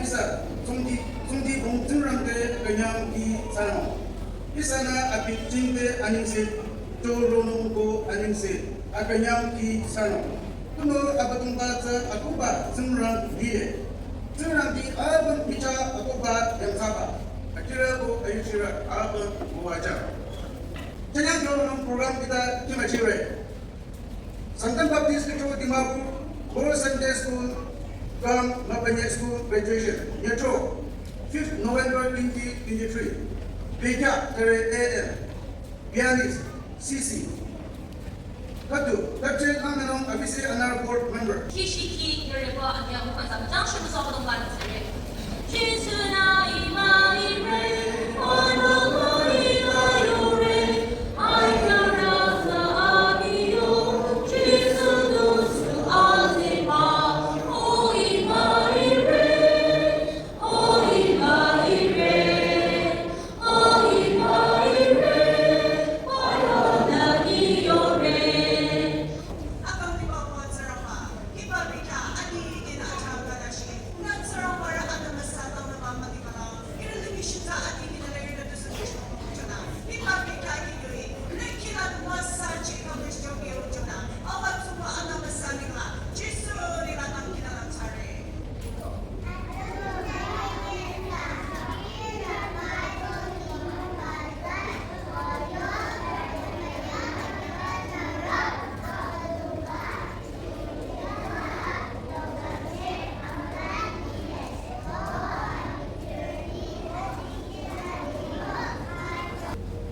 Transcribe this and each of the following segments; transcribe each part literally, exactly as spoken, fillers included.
Ihsa, tsungdi, tsungdi bong tsingrang te künyang ki sanung. Ihsanü abi jingte anengse, to ronung ko anengse, akünyang ki sanung. Tunüo Abüdongba tsü akohba tsingrang liye. Tsingrang di apüm michah akohba yangthsaba. Akirü ko ayuchirü apüm müwajüng. Chanyang kyo nung program kita kimachire. Sangtam Baptist Church Dimapur, Boro Sunday School, Kam Mapanye School graduation. Nyatro, fifth November twenty twenty-three. Bekya, three A M. Pianist, C C. Katu, Doctor Amenong Abise Anar board member. Kishiki, Yereba, and Yahu, and Samajang, Shumusa, Hodong, Ban, Sere.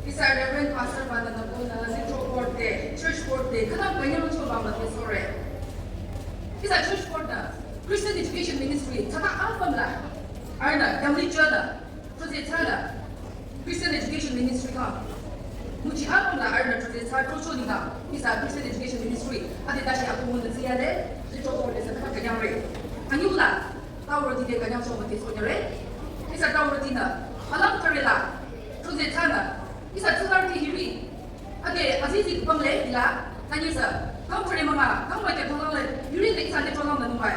Ihsa Reverend Pastor banü nüko nü litro board te, church board te, khütang künyangchoba müdhe sohre. Ihsa church board nü, Christian Education Ministry, tsüta apüm la, arühnü, yamli chonü, chotse thsanü, Christian Education Ministry khyang. Nguchi apüm la arühnü chotse thsa, chocho nengdang, ihsa Christian Education Ministry, ade tashi akohba nü tsiyale, litro board te sü khütang künyangre. Anyüla, taurüti te künyangcho müdhe sohnyare. Ihsa taurütinü, alang thsare la, chotse thsanü, ihsa tsuzarüti hiri, ade azizi bangle ila, anyisa, kang thsare münga, kang müte cholangle, hiri le ihsa le cholang nü nungbai.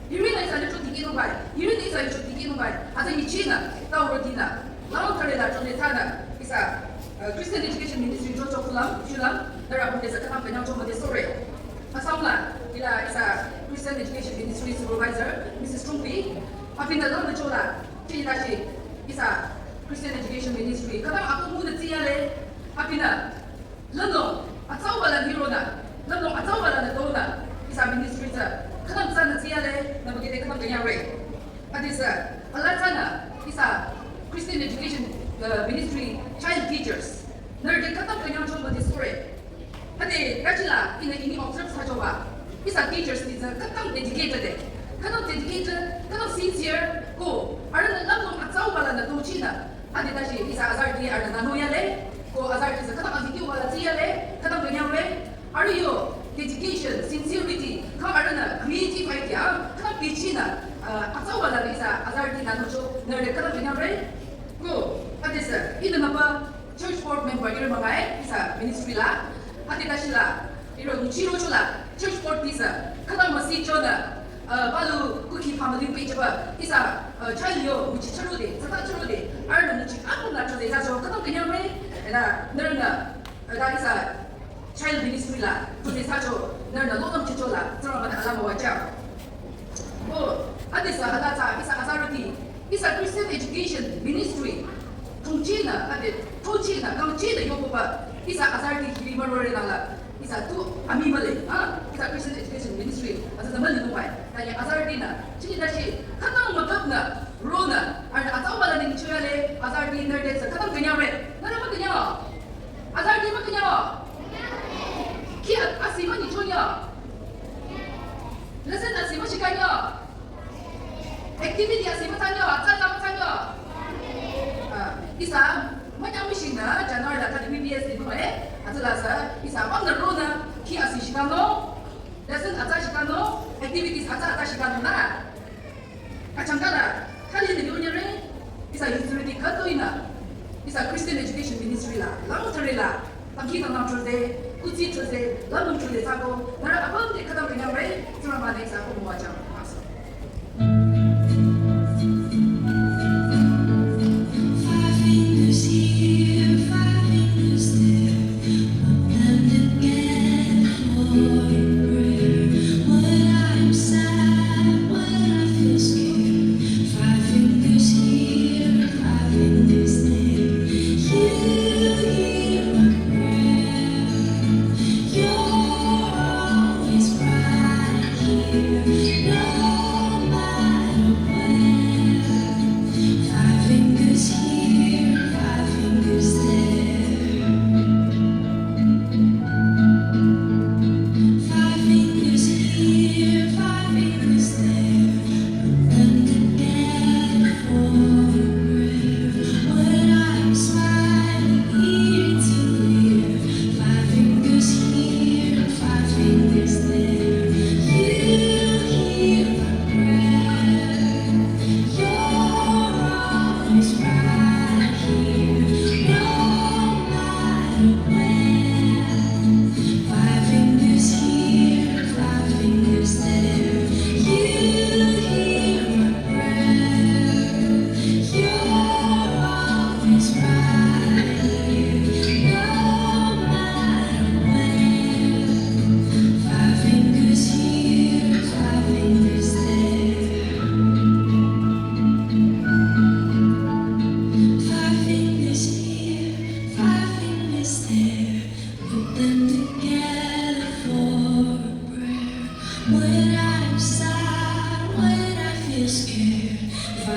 Hiri le ihsa le choti ke nungbai. Hiri le ihsa le choti ke nungbai. Azi nyichinü, taurütinü, alang thsare la chotse thsanü, ihsa, uh, Christian Education Ministry chocho kulang, shulang, nührü apüm te sü khütang künyangcho müdhe sohre. Assam la, ila ihsa Christian Education Ministry Supervisor, Missus Trungpi, abinü lang nü chola, chini tashi, ihsa Christian Education Ministry, khütang akohba nü tsiyale, abinü, lümlong, atsauba la nyironü, lümlong atsauba la nü tonü, ihsa ministry tsü, khütang thsanü tsiyale, nü mükhide khütang künyangre. Adesü, alaa thsanü, ihsa Christian Education, uh, Ministry child teachers, nührü te khütang künyangcho müdhe sohre. Ade, kachila, ihnü ini observe thsachoba. Ihsa teachers ti tsü khütang dedicated de. Khütang dedicated, khütang sincere, ko, arühnü lümlong atsauba la nü tochinü. Ade tashi ihsa azarüti arühnü nü noyale, ko azarüti tsü khütang azikyo ba la tsiyale, khütang künyangre. Arüh yo dedication, sincerity, khyang arühnü creative idea, khyang pichinü, uh, atsauba la ihsa azarüti nü nocho, nührü khütang künyangre. Ko, adesü, ihnü nüba church board member ihrü müngai, ihsa ministry la, ade tashi la, ihrü nguchi rocho la, church board ti sü, khütang müsi chonü, uh, palu kukhi family page ba, ihsa, uh, child yo, nguchi chürode, tsüta chürode, arühnü nguchi apüm la chode, ihsa cho, khütang künyangre, ela, nührünü, ela ihsa, child ministry la, chode thsacho, nührünü longdam chicho la, Tsingrangba-nü alaa müwajüng. Ko, adesü alaa thsa, ihsa azarüti, ihsa Christian Education Ministry, thongchinü, ade, thongchinü, kangchinü yokoba, ihsa azarüti hiri mürore nangla, ihsa tu amii mühle, ha, ihsa Christian Education Ministry, atsatsa mühle nungbai, tanye azarütinü, chini tashi, khütang mükhapnü, ronü, arüh atsauba la nengchoyale, azarüti nührü te sü, khütang künyangre, nührü mükünyang. Azarüti mükünyang. Khi a-, asi münyichonyang. Lesson asi müshikhanyang. Activity asi müthsanyang, atsa atsa müthsanyang. Ah, ihsa, münyang müshingnü, January la thali V B S ti nung, eh. Atsüla sü, ihsa, apümnü ronü, khi asi shikhanyang. Lesson atsa shikhanyang, activities atsa atsa shikhanyang na. Achangkala, thali nü yonyare, ihsa youth authority khütoinü, ihsa Christian Education Ministry la, lang thsare la, tangki tangnang chode, kutsi chode, lamung chode thsako, nührü apüm te khütang künyangre, Tsingrangba-nü ihsa ko müwajüng.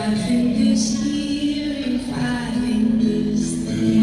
Five fingers here and five fingers there.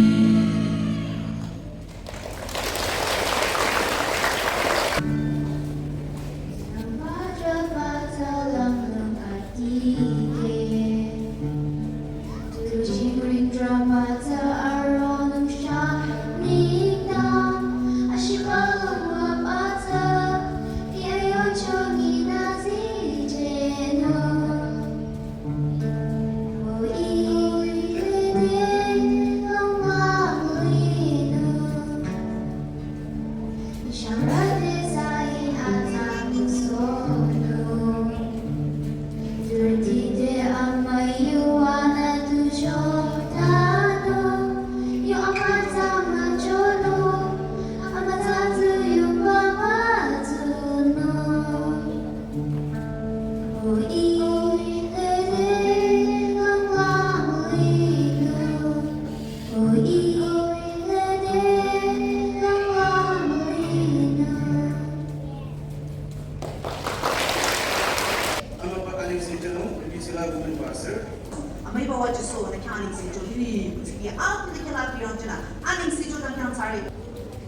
Amüiba Jisu, nü khyang anengse jücho hiri, kutsiki apüm nü khyang la pirang jünü, anengse jücho nü khyang thsare.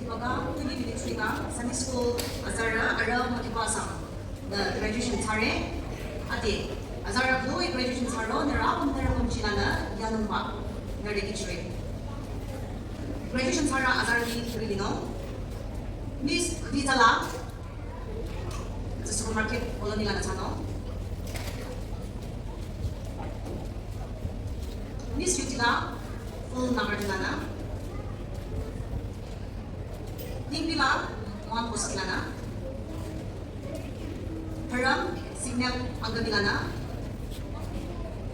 Hiba ka, twenty twenty-three ka, Sunday school, azarü, arüh, motipa sang, nü graduation thsare, ade, azarü, khütoi graduation thsaro, nührü apüm nührü pümji lanü, yanungba, nührü kihchire. Graduation thsarü, azarü, ni, hiri linung, Miss Khuditsala, Tsü supermarket colony lanü thsanung. Miss Yutila, full Nagarjunalanü. Tingbila, Mohan Bostilanü. Param, Signal Angamilanü.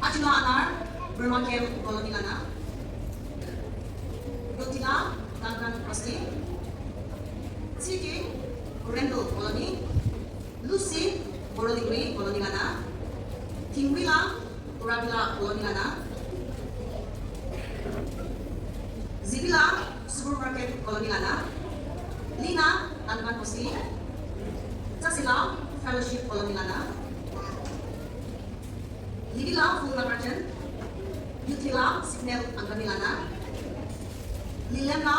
Achino Anar, Burma Camp colony lanü. Yotila, Duncan Bosti. Tsiki, Randall colony. Lucy, Borolingri colony lanü. Tingwila, Urabila colony lanü. Zibila, supermarket colony lanü. Lina, Duncan Bosti. Tsasila, Fellowship colony lanü. Lilila, full Nagarjan. Yuthila, Signal Angamilanü. Lilemla,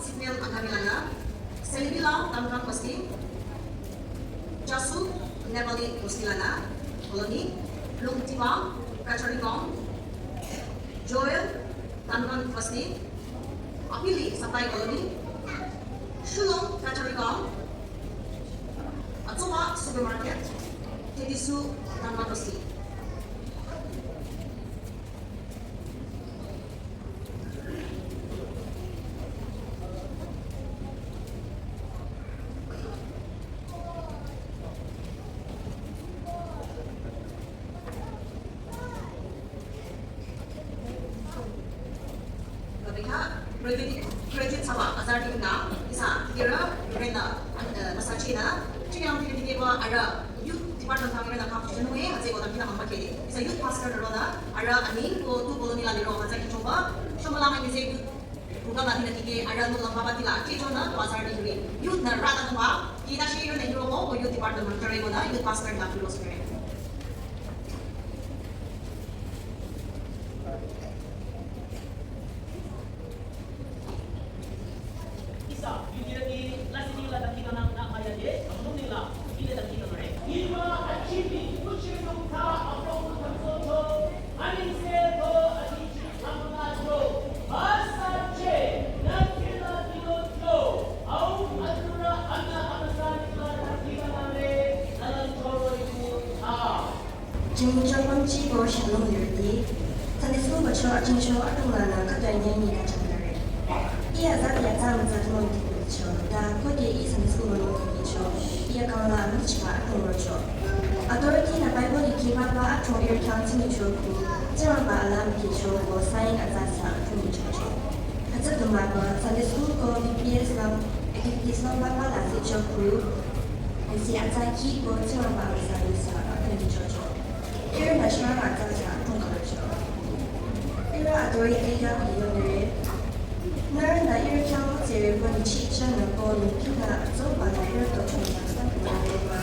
Signal Angamilanü. Selibila, Duncan Bosti. Jasu, Nepali Bostilanü. Colony. Lungtiba, Kacharigaon. Joel, Duncan Bosti. Apili, Sapai colony. Shulong, Kacharigaon. Atsoba, supermarket. Tedisu, Duncan Bosti. Gabikha, graduate, graduate thsaba azarütinü, ihsa, hira, rena, an, eh, masachi nü, chini ang tini tini ba, arüh, youth department thang rena kam chini nungi, hütsüeko dangkhidangnang mükhe di. Ihsa youth pastor ronü, arüh, ani, ko, tu colony la liro, hütsü kihchoba, shomala ngi se youth program la tina kike, arüh, nu lamba ba tila, kihchonü, ko azarüti hiri. Youth nü rana nungba, kita shi rena hiro ko, ko youth department mangtare ko nü, youth pastor nü, hiro sukere. Isa, yudira ki, lasini la daki kana na maya de, amuni la, ile daki kana re. Iwa achimi, kuchinu ka, apo kutansoto, anise to, adichi, amuna to, basa che, nakila kilo to, au, atura, ana, amasani la daki kana re, alan choro iku, a. Jingchong pamchi ko shalom yurdi. Sunday school bacho ajingcho atungla na katwa nyanyi kachangare. Iya zati atsa matsa tumong tikucho. Da koke i Sunday school mano tikucho. Iya kangla michiba atung rocho. Authority na Bible iki papa atung ir kang tinicho ku. Jama ba alam kicho ko sign atsa sa atung chocho. Atsa tumba ko Sunday school ko B P S lang activities lang papa la sicho ku. Isi atsa ki ko jama ba sa sa atung chocho. Ihrü nü shara atsa atsa atung kalacho. Ihrü authority ya kuyonere. Nührü nü ihrü khyang tsere ko nyichichanü ko nyi kina atsoba nü ihrü tochonü sa kuyonere ma.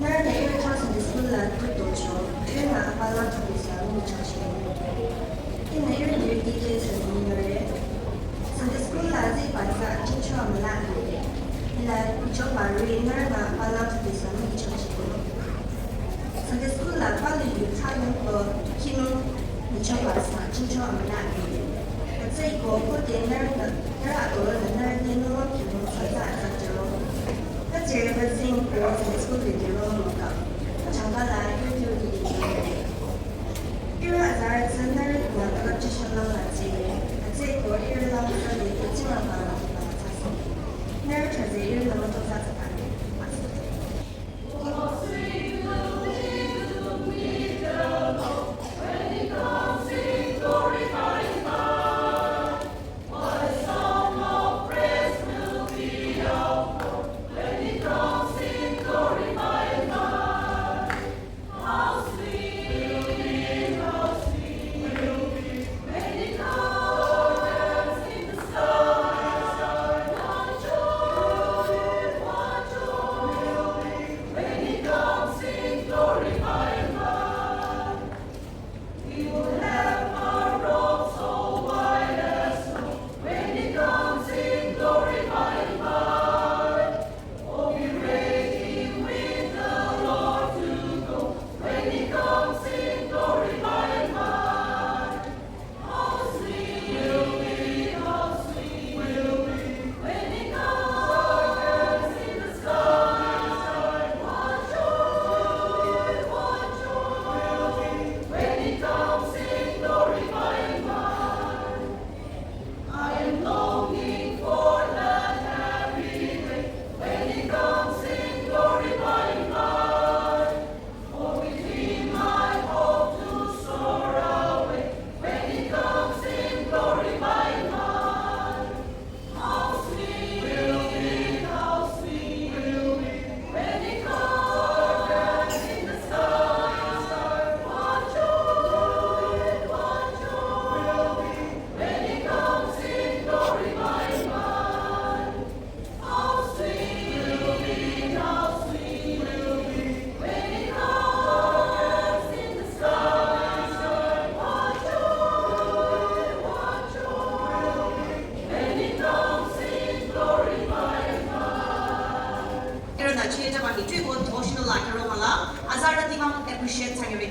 Nührünü ihrü khyang Sunday school la tutocho, ihrünü apalang thupisa müchangshi. Ihnü ihrü nirü dikeh sünü nüre. Sunday school la zi bansa jingcho amüla nüre. Hila icho bari nührünü apalang thupisa müchangshi. Sunday school la palu yu thayong ko kinung nicho bansa jingcho amüla nüre. Hütsüeko khode nührünü, nührü adorü nührü te nührü kinung sasa atsajüro. Hütsüri hütsüeko Sunday school video mükang. Changkala YouTube video. Ihrü azarü tsü nührü nü tala chishalang la tsire. Hütsüeko ihrü lang tsü le ichira bala bala tsasa. Nührü tsü ihrü nü mütozah tsakare. Ihrünü chejaba hi three ko devotional la kero mala, azarüti khyang appreciate thsangere.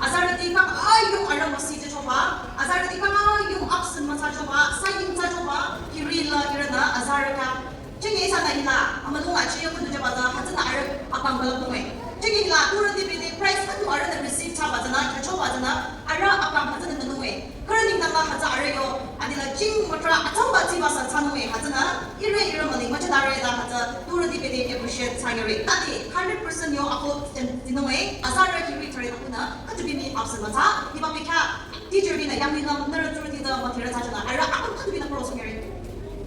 Azarüti khyang ayung arüh müsi jüchoba, azarüti khyang ayung absent müthsachoba, saying thsachoba, hiri la ihrünü azarü khyang. Chingi ihsanü hila, amülung la cheye kudu jüba tsü, hütsünü arüh akang külüp nunge. Chingi hila, turüti bede prize khüdu arühnü receive thsaba tsünü, jüchoba tsünü, arüh akang hütsünü nunge. Khürü nengdang la hütsü arüh yo, adila jing mütra atsauba tsiba sü thsanunge hütsünü, ihrü ihrü müli müchadare la hütsü, turüti bede appreciate thsangere. Adi, hundred percent yo ako tsinunge, azarü hiri thsare akunü, khüdu bimi absent müthsa, hiba bekhyah, teacher binü yangli nü, nührü turüti tsü müthire thsajünü, arüh akang khüdu binü cross ngere.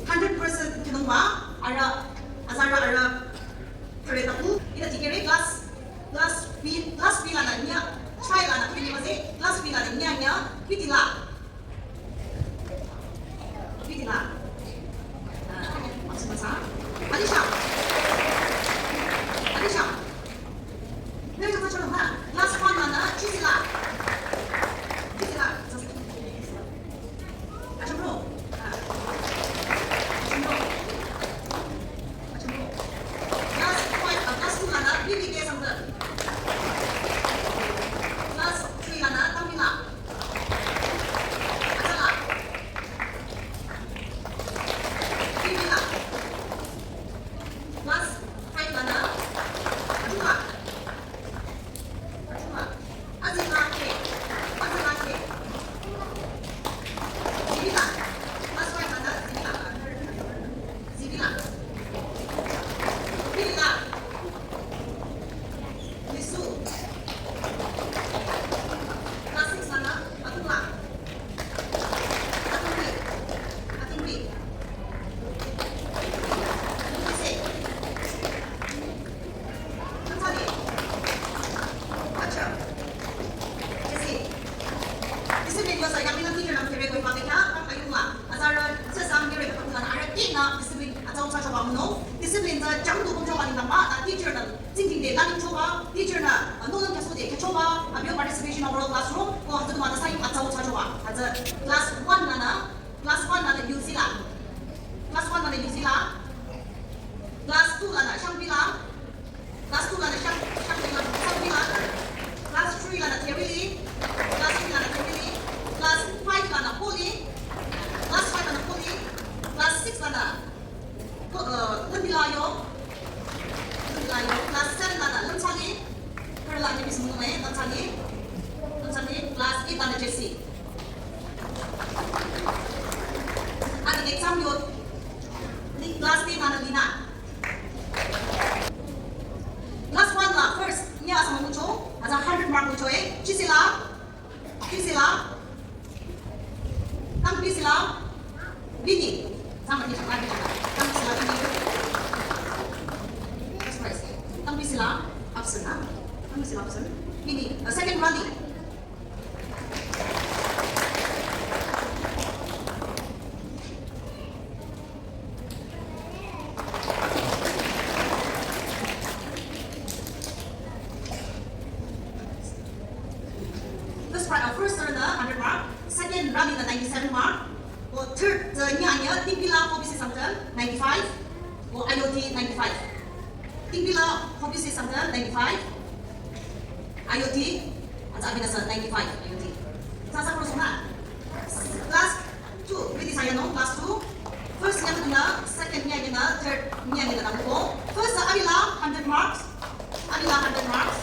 Hundred percent kinungba, arüh, azarü arüh, thsare taku, ita tikere class, class B, class B lanü nya, chai lanü kini mase, class B lanü nya nya, bitila. Bitila. Ah, maksud masa. Alisha. Alisha. Nührü tsü choro ha, class one lanü, chisila. Chisila. Achimro. Ah. Achimro. Achimro. Class five, ah, class two lanü, Bibi ke samdü. Class three lanü, Tamila. Atala. Bibila. Class five lanü, Atuma. Atuma. Azila ke. Azila ke. Zibila. Class five lanü, Zibila. Zibila. Zibila. Lisu. Class six lanü, Atuma. Atumi. Atumi. Atumi se. Atali. Acha. Jesse. Discipline yosa yamina teacher nü kere koi pake kya, kam ayuma. Azarü, sesang kere koi pake nü, arüh kinü discipline, atsau sa choba muno. Discipline tsü jang tu kum choba nengdang ba, ta teacher nü, tsingdhingde, laling choba, Class one lanü, class one lanü Yuzila. Class one lanü Yuzila. Class two lanü Shangpila. Class two lanü Shang, Shangpila, Shangpila. Class three lanü Terili. Class three lanü Terili. Class five lanü Poli. Class five lanü Poli. Class six lanü Ko, uh, Lümbilayo. Lümbilayo. Class seven lanü Lümchali. Kerala ke bismu nome, Lümchali. Lümchali. Class eight lanü Jesse. Adi exam yo. Ni class ten lanü Lina. Class one la first. Ni asa mamucho. Asa hundred mark mucho eh. Chisila. Chisila. Tang Priscilla, Winnie. Sama ni chakla ni chakla. Tang Priscilla, Winnie. First prize. Tang Priscilla, absent, ha? Tang Priscilla, absent. Winnie, uh, second Rani. First pri-, uh, first runner, hundred mark. Second, Rani, ninety-seven mark. Ko third, uh, nya, nya, Tingpila, Kobisi Samten, ninety-five. Ko Ayoti, ninety-five. Tingpila, Kobisi Samten, ninety-five. Ayoti, atsa abinasa, ninety-five, Ayoti. Sasa pro sona. Class two, ready saya no, class two. First nya kena, second nya kena, third nya kena tamu ko. First, uh, Avila, hundred marks. Avila, hundred marks.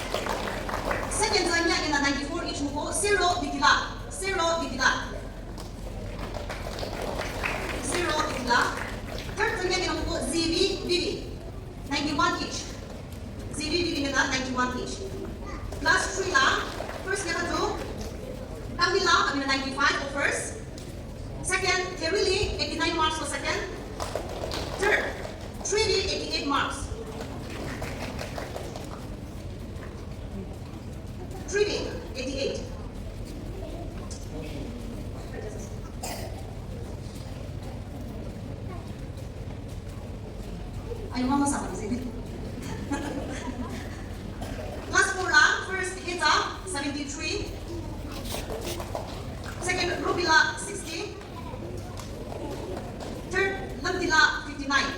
Second, uh, nya kena, ninety-four each muko. Zero, Ditila. Zero, Ditila. Zero, Ditila. Third, uh, nya kena muko. Zivi, Vivi. Ninety-one each. Zivi, Vivi kena ninety-one each. Class three la, first kena tu, Tamila, I mean ninety-five for first. Second, Terili, eighty-nine marks for second. Third, Trivi, eighty-eight marks. Trivi, eighty-eight. Ay, mama sa, class four la, first Heta, seventy-three. Second Rubila, sixty. Third Lamdila, fifty-nine.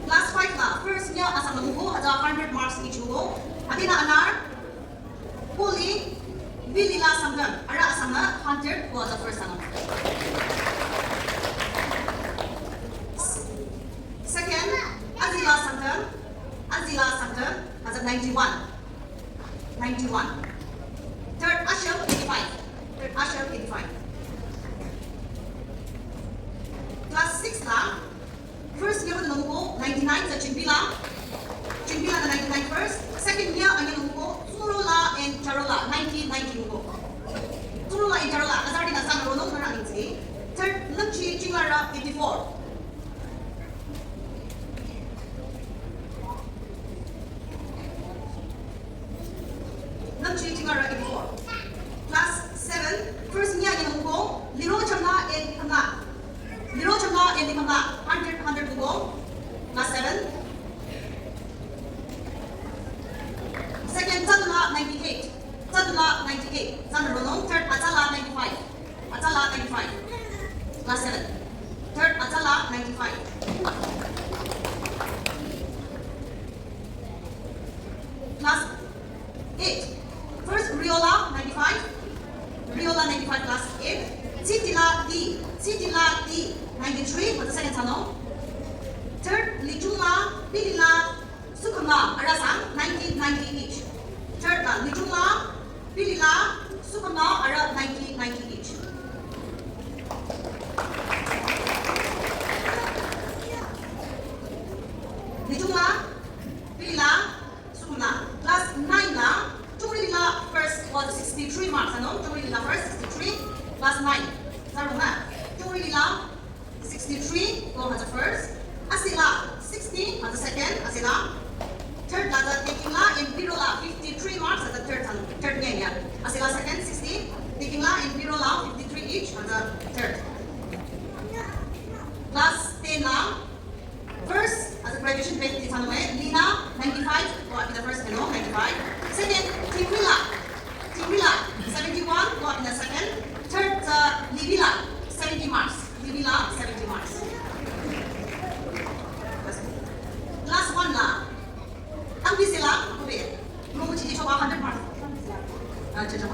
Class five la, first nya asam la muko, ada hundred marks each muko. Adina anar, Puli, Bilila Sangam, ara asam la hundred ko ada first asam. Second, Azila Sangam, Azila Sangam, ada ninety-one. Ninety-one. Third Asham, eighty-five. Third Asham, eighty-five. Class six la, first nya kena muko, ninety-nine, sa Chimpila. Chimpila na ninety-nine first. Second nya anya muko, Surola and Charola, ninety, ninety muko. Surola and Charola, azardi na sang ronong na ninety. Third, Lamchi Chingara, eighty-four. Lamchi Chingara, eighty-four. Class seven, first nya anya muko, Liro Chama and Kama. Liro Chama and Kama, hundred, hundred muko. Class seven. Second, Tadula, ninety-eight. Tadula, ninety-eight. Tadula, no. Third, Atala, ninety-five. Atala, ninety-five. Class seven. Third, Atala, ninety-five. Class eight. First, Riola, ninety-five. Riola, ninety-five, class eight. Sitila D. Sitila D, ninety-three. What's the second tunnel? Third, Lichula, Pilila, Sukuma, ara sang, ninety, ninety each. Third la, Lichula, Pilila, Sukuma, ara ninety, ninety each. Lichula, Pilila, Sukuma. Class nine la, Chungrilila first was sixty-three marks, ano? Chungrilila first, sixty-three, class nine. Sarunga, Chungrilila, sixty-three, go as a first. Asila, sixty as a second, Asila. Third la, the Tekingla and Birola, fifty-three marks as a third, third nya, nya. Asila second, sixty. Tekingla and Birola, fifty-three each as a third. Class ten la, first as a graduation batch, Lina, ninety-five, go at the first, you know, ninety-five. Second, Tigrila. Tigrila, And the second, third, uh, Livila, seventy marks. Livila, seventy marks. Last one la. Tambi sila, kobe. Mo chi choba hundred marks. Ah, cha cha.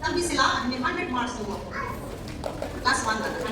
Tambi sila, ni hundred marks mo. Last one la.